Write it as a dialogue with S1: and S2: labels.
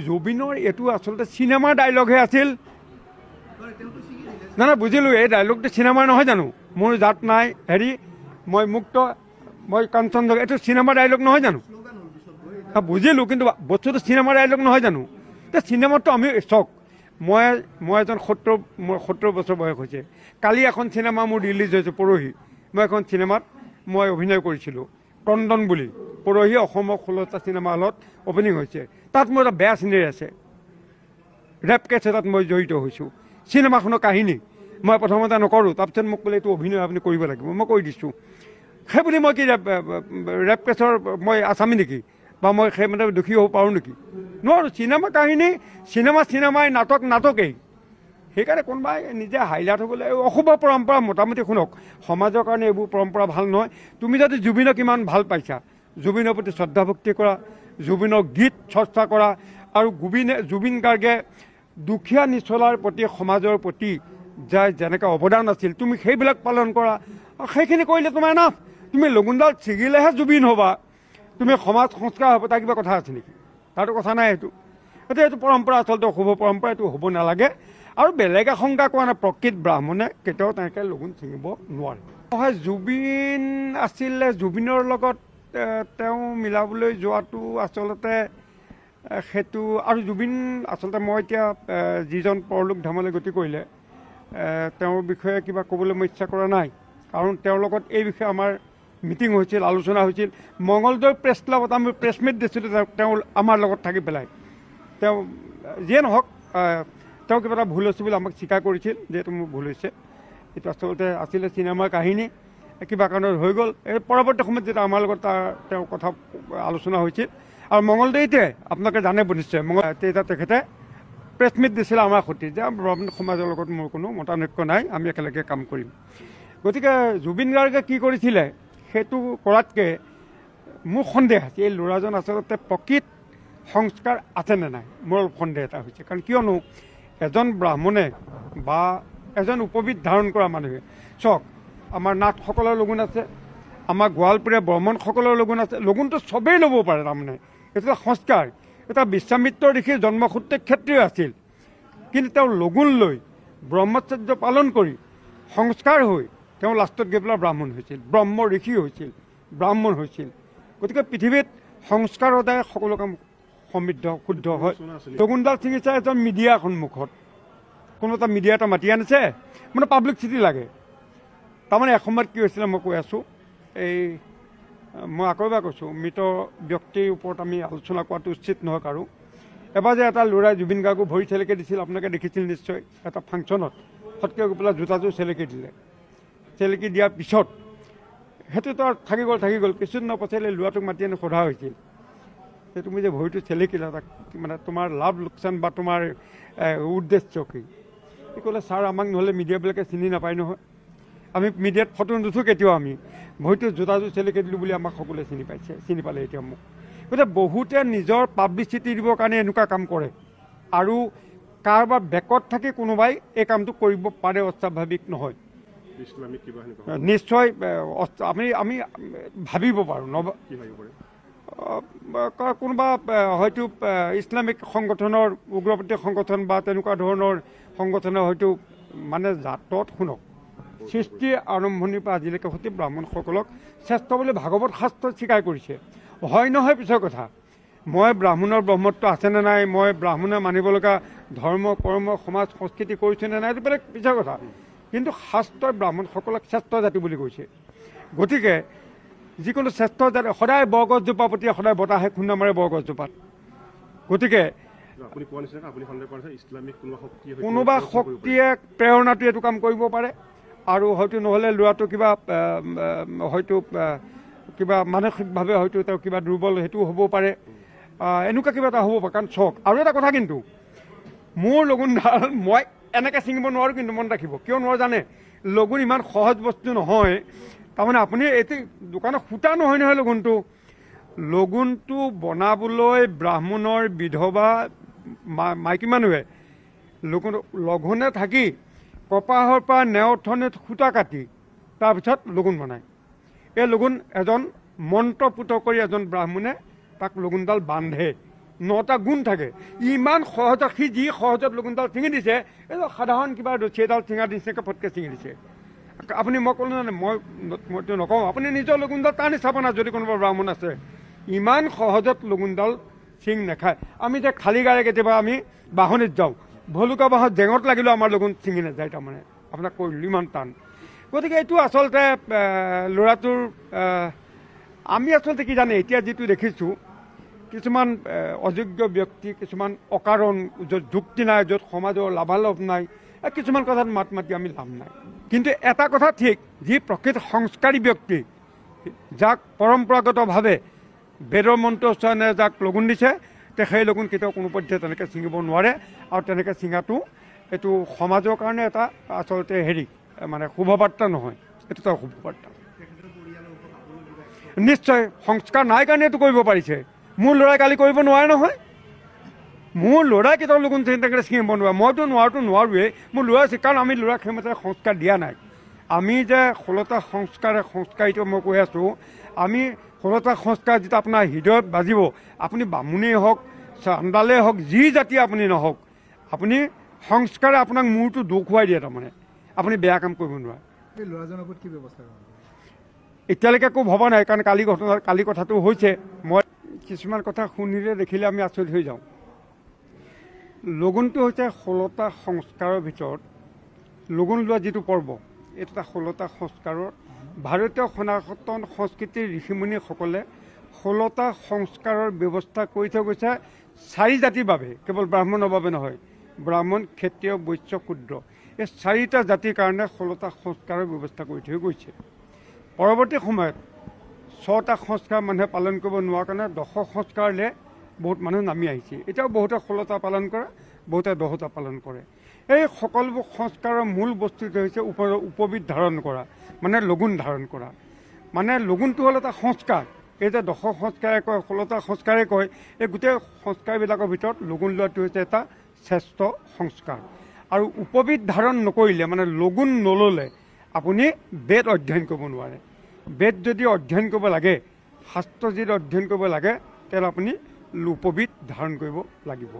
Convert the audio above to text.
S1: জুবিনৰ এইটো আচলতে চিনেমাৰ ডাইলগহে আছিল। না না বুজিলোঁ, এই ডাইলগটো চিনেমাৰ নহয় জানো? মোৰ জাত নাই হেৰি, মই মুক্ত, মই কাঞ্চনজংঘা, এইটো চিনেমাৰ ডাইলগ নহয় জানো? বুজিলোঁ, কিন্তু বস্তুটো চিনেমাৰ ডাইলগ নহয় জানো? এতিয়া চিনেমাতটো আমি চাওক, মই মই এজন মোৰ 70 বছৰ বয়স হৈছে। কালি এখন চিনেমা মোৰ ৰিলিজ হৈছে পৰহি, মই এখন চিনেমাত মই অভিনয় কৰিছিলোঁ, ক্ৰন্দন বুলি। পৰহি অসমৰ 16টা চিনেমা হলত অ'পেনিং হৈছে। তাত মোৰ এটা বেয়া চিনেৰী আছে, ৰেপ কেছ এটাত মই জড়িত হৈছোঁ। চিনেমাখনৰ কাহিনী মই প্ৰথমতে নকৰোঁ, তাৰপিছত মোক ক'লে এইটো অভিনয় আপুনি কৰিব লাগিব, মই কৰি দিছোঁ। সেই বুলি মই কি ৰেপ কেছৰ মই আছামী নেকি, বা মই সেই মানে দোষী হ'ব পাৰোঁ নেকি? নোৱাৰোঁ। চিনেমা কাহিনী, চিনেমা চিনেমাই, নাটক নাটকেই। সেইকাৰণে কোনোবাই নিজে হাইলাইট হ'বলৈ অশুভ পৰম্পৰা মোটামুটি শুনক, সমাজৰ কাৰণে এইবোৰ পৰম্পৰা ভাল নহয়। তুমি যদি জুবিনক ইমান ভাল পাইছা, জুবিনৰ প্ৰতি শ্ৰদ্ধা ভক্তি কৰা, জুবিনৰ গীত চৰ্চা কৰা, আৰু জুবিন গাৰ্গে দুখীয়া নিচলাৰ প্ৰতি, সমাজৰ প্ৰতি যাৰ যেনেকৈ অৱদান আছিল, তুমি সেইবিলাক পালন কৰা। সেইখিনি কৰিলে তোমাৰ এনাফ। তুমি লগুণডাল ছিগিলেহে জুবিন হ'বা, তুমি সমাজ সংস্কাৰ হ'ব, তাৰ কিবা কথা আছে নেকি? তাৰতো কথা নাই। সেইটো গতিকে এইটো পৰম্পৰা আচলতে অশুভ পৰম্পৰা, এইটো হ'ব নালাগে। আৰু বেলেগ আশংকা কোৱা নাই, প্ৰকৃত ব্ৰাহ্মণে কেতিয়াও তেনেকৈ লগুণ ছিঙিব নোৱাৰে। হয়, জুবিন আছিলে, জুবিনৰ লগত তেওঁ মিলাবলৈ যোৱাটো আচলতে সেইটো। আৰু জুবিন আচলতে মই এতিয়া যিজন পৰলোক ধামলৈ গতি কৰিলে, তেওঁৰ বিষয়ে কিবা ক'বলৈ মই ইচ্ছা কৰা নাই, কাৰণ তেওঁৰ লগত এই বিষয়ে আমাৰ মিটিং হৈছিল, আলোচনা হৈছিল। মঙলদৈ প্ৰেছ ক্লাবত আমি প্ৰেছ মিট দিছিলোঁ, তেওঁ আমাৰ লগত থাকি পেলাই। তেওঁ যিয়ে নহওক, তেওঁ কিবা এটা ভুল হৈছে বুলি আমাক স্বীকাৰ কৰিছিল যে এইটো মোৰ ভুল হৈছে, এইটো আচলতে আছিলে চিনেমাৰ কাহিনী, কিবা কাৰণত হৈ গ'ল। এই পৰৱৰ্তী সময়ত যেতিয়া আমাৰ লগত তেওঁৰ কথা আলোচনা হৈছিল, আৰু মঙলদৈতে আপোনালোকে জানে নিশ্চয়, তেতিয়া তেখেতে প্ৰেছ মিট দিছিলে আমাৰ সৈতে যে ব্ৰাহ্মণ সমাজৰ লগত মোৰ কোনো মতানৈক্য নাই, আমি একেলগে কাম কৰিম। গতিকে জুবিন গাৰ্গে কি কৰিছিলে সেইটো কৰাতকৈ মোৰ সন্দেহ আছে, এই ল'ৰাজন আচলতে প্ৰকৃত সংস্কাৰ আছেনে নাই, মোৰ অলপ সন্দেহ এটা হৈছে। কাৰণ কিয়নো এজন ব্ৰাহ্মণে বা এজন উপবিদ ধাৰণ কৰা মানুহে, চাওক আমাৰ নাথসকলৰ লগুণ আছে, আমাৰ গোৱালপৰীয়া ব্ৰাহ্মণসকলৰ লগুণ আছে, লগুণটো চবেই ল'ব পাৰে। তাৰমানে এইটো এটা সংস্কাৰ। এটা বিশ্বামিত্ৰ ঋষিৰ জন্মসূত্ৰে ক্ষত্ৰিয় আছিল, কিন্তু তেওঁ লগুণ লৈ ব্ৰহ্মচৰ্য পালন কৰি সংস্কাৰ হৈ তেওঁ লাষ্টত গৈ পেলাই ব্ৰাহ্মণ হৈছিল, ব্ৰহ্ম ঋষি হৈছিল, ব্ৰাহ্মণ হৈছিল। গতিকে পৃথিৱীত সংস্কাৰৰ দ্বাৰাই সকলো কাম সমৃদ্ধ শুদ্ধ হয়। লগুণডাল ছিঙিছে এজন মিডিয়াৰ সন্মুখত, কোনো এটা মিডিয়া এটা মাতি আনিছে, মানে পাব্লিচিটি লাগে। তাৰমানে এসময়ত কি হৈছিলে মই কৈ আছোঁ, এই মই আকৌ এবাৰ কৈছোঁ, মৃত ব্যক্তিৰ ওপৰত আমি আলোচনা কৰাটো উচিত নহয় কাৰো। এবাৰ যে এটা ল'ৰাই জুবিন গাৰ্গক ভৰি চেলেকি দিছিল, আপোনালোকে দেখিছিল নিশ্চয়, এটা ফাংচনত ফটকৈ গৈ পেলাই জোতাযোৰ চেলেকি দিলে। চেলেকি দিয়াৰ পিছত সেইটোতো আৰু থাকি গ'ল। কিছুদিনৰ পাছলৈ ল'ৰাটোক মাতি আনি সোধা হৈছিল যে তুমি যে ভৰিটো চেলেকিলা, তাক মানে তোমাৰ লাভ লোকচান বা তোমাৰ উদ্দেশ্য কি? সি ক'লে, ছাৰ আমাক নহ'লে মিডিয়াবিলাকে চিনি নাপায় নহয়, আমি মিডিয়াত ফটো নুঠো কেতিয়াও, আমি ভৰিটো জোতাযোৰ চেলেকি দিলোঁ বুলি আমাক সকলোৱে চিনি পাইছে, চিনি পালে এতিয়া মোক। গতিকে বহুতে নিজৰ পাব্লিচিটি দিবৰ কাৰণে এনেকুৱা কাম কৰে, আৰু কাৰোবাৰ বেকত থাকি কোনোবাই এই কামটো কৰিব পাৰে, অস্বাভাৱিক নহয়। নিশ্চয় আমি ভাবিব পাৰোঁ, কোনোবা হয়তো ইছলামিক সংগঠনৰ, উগ্ৰপন্থী সংগঠন বা তেনেকুৱা ধৰণৰ সংগঠনে হয়তো, মানে জাতত শুনক, সৃষ্টিৰ আৰম্ভণিৰ পৰা আজিলৈকে সতি ব্ৰাহ্মণসকলক শ্ৰেষ্ঠ বুলি ভাগৱত শাস্ত্ৰত স্বীকাৰ কৰিছে। হয় নহয় পিছৰ কথা, মই ব্ৰাহ্মণৰ ব্ৰহ্মত্ব আছেনে নাই, মই ব্ৰাহ্মণে মানিব লগা ধৰ্ম কৰ্ম সমাজ সংস্কৃতি কৰিছোঁনে নাই, এইটো বেলেগ পিছৰ কথা। কিন্তু শাস্ত্ৰই ব্ৰাহ্মণসকলক শ্ৰেষ্ঠ জাতি বুলি কৈছে। গতিকে যিকোনো শ্ৰেষ্ঠ জাতি সদায় বৰগছজোপা প্ৰতি সদায় বতাহে খুন্দা মাৰে বৰগছজোপাত। গতিকে কোনোবা শক্তিয়ে প্ৰেৰণাটো এইটো কাম কৰিব পাৰে, আৰু হয়তো নহ'লে ল'ৰাটো কিবা হয়তো কিবা মানসিকভাৱে হয়তো তেওঁ কিবা দুৰ্বল, সেইটোও হ'ব পাৰে, এনেকুৱা কিবা এটা হ'ব পাৰে। কাৰণ চাওক, আৰু এটা কথা কিন্তু, মোৰ লগুণডাল মই এনেকৈ ছিঙিব নোৱাৰোঁ, কিন্তু মনত ৰাখিব, কিয় নোৱাৰোঁ জানে? লগুণ ইমান সহজ বস্তু নহয়। তাৰমানে আপুনি এইটো দোকানত সূতা নহয় নহয়, লগুণটো লগুণটো বনাবলৈ ব্ৰাহ্মণৰ বিধৱা মাইকী মানুহে লগুণ লঘোণে থাকি কপাহৰ পৰা নেওঠনিত সূতা কাটি তাৰপিছত লগুণ বনায়। এই লগুণ এজন মন্ত্ৰপুত কৰি এজন ব্ৰাহ্মণে তাক লগুণডাল বান্ধে, 9টা গুণ থাকে। ইমান সহজত সি যি সহজত লগুণডাল ছিঙি দিছে, এইটো সাধাৰণ কিবা ৰছী এডাল ছিঙা নিচিনাকৈ ফটকৈ ছিঙি দিছে। আপুনি মই ক'লো নহয়, মইতো নকওঁ, আপুনি নিজৰ লগুণডাল টানি চাব না, যদি কোনোবা ব্ৰাহ্মণ আছে, ইমান সহজত লগুণডাল ছিঙ নাখায়। আমি যে খালী গাৰে কেতিয়াবা আমি বাঁহনিত যাওঁ, ভলুকা বাঁহত জেঙত লাগিলেও আমাৰ লগুণ ছিঙি নাযায়, তাৰমানে আপোনাক কৈ দিলোঁ ইমান টান। গতিকে এইটো আচলতে ল'ৰাটোৰ আমি আচলতে কি জানে, এতিয়া যিটো দেখিছোঁ কিছুমান অযোগ্য ব্যক্তি, কিছুমান অকাৰণ, য'ত যুক্তি নাই, য'ত সমাজৰ লাভালাভ নাই, কিছুমান কথাত মাত মাতি আমি লাভ নাই। কিন্তু এটা কথা ঠিক, যি প্ৰকৃত সংস্কাৰী ব্যক্তি, যাক পৰম্পৰাগতভাৱে বেদৰ মন্ত্ৰোচ্চাৰণে যাক লগুণ দিছে, তে সেই লগুণ কেতিয়াও কোনো পধ্যে তেনেকৈ ছিঙিব নোৱাৰে। আৰু তেনেকৈ ছিঙাটো এইটো সমাজৰ কাৰণে এটা আচলতে হেৰি মানে শুভবাৰ্তা নহয়, এইটো এটা শুভবাৰ্তা। নিশ্চয় সংস্কাৰ নাই কাৰণে এইটো কৰিব পাৰিছে। মোৰ ল'ৰাই কালি কৰিব নোৱাৰে নহয়, মোৰ ল'ৰাই কেতিয়াও লগুণ তেনেকৈ ছিঙিব নোৱাৰে, মইতো নোৱাৰোতো নোৱাৰোৱেই, মোৰ ল'ৰা আছে, কাৰণ আমি ল'ৰাক সেইমতে সংস্কাৰ দিয়া নাই। আমি যে 16টা সংস্কাৰে সংস্কাৰিত, মই কৈ আছোঁ, আমি 16টা সংস্কাৰ যেতিয়া আপোনাৰ হৃদয়ত বাজিব, আপুনি বামুণেই হওক, চান্দালেই হওক, যি জাতি আপুনি নহওক, আপুনি সংস্কাৰে আপোনাক মূৰটো দোষ খুৱাই দিয়ে, তাৰমানে আপুনি বেয়া কাম কৰিব নোৱাৰে।
S2: এই ল'ৰাজনৰ ওপৰত কি ব্যৱস্থা গ্ৰহণ?
S1: এতিয়ালৈকে একো ভবা নাই, কাৰণ কালি ঘটনা, কালি কথাটো হৈছে। মই কিছুমান কথা শুনিলে দেখিলে আমি আচৰিত হৈ যাওঁ। লগুণটো হৈছে 16টা সংস্কাৰৰ ভিতৰত লগুণ লোৱা যিটো পৰ্ব, এইটো এটা 16টা সংস্কাৰৰ। ভাৰতীয় সনাতন সংস্কৃতিৰ ঋষিমুনিসকলে 16টা সংস্কাৰৰ ব্যৱস্থা কৰি থৈ গৈছে চাৰি জাতিৰ বাবে, কেৱল ব্ৰাহ্মণৰ বাবে নহয়, ব্ৰাহ্মণ, ক্ষত্ৰিয়, বৈশ্য, শূদ্ৰ, এই চাৰিটা জাতিৰ কাৰণে 16টা সংস্কাৰৰ ব্যৱস্থা কৰি থৈ গৈছে। পৰৱৰ্তী সময়ত 6টা সংস্কাৰ মানুহে পালন কৰিব নোৱাৰাৰ কাৰণে 10 সংস্কাৰলৈ বহুত মানুহ নামি আহিছে। এতিয়াও বহুতে 16টা পালন কৰে, বহুতে 10টা পালন কৰে। এই সকলোবোৰ সংস্কাৰৰ মূল বস্তুটো হৈছে উপবিধ ধাৰণ কৰা, মানে লগুণ ধাৰণ কৰা। মানে লগুণটো হ'ল এটা সংস্কাৰ। এই যে 10 সংস্কাৰে কয়, 16টা সংস্কাৰে কয়, এই গোটেই সংস্কাৰবিলাকৰ ভিতৰত লগুণ লোৱাটো হৈছে এটা শ্ৰেষ্ঠ সংস্কাৰ। আৰু উপবিধ ধাৰণ নকৰিলে, মানে লগুণ নল'লে আপুনি বেদ অধ্যয়ন কৰিব নোৱাৰে। বেদ যদি অধ্যয়ন কৰিব লাগে, শাস্ত্ৰ যদি অধ্যয়ন কৰিব লাগে, তেতিয়াহ'লে আপুনি উপবিধ ধাৰণ কৰিব লাগিব।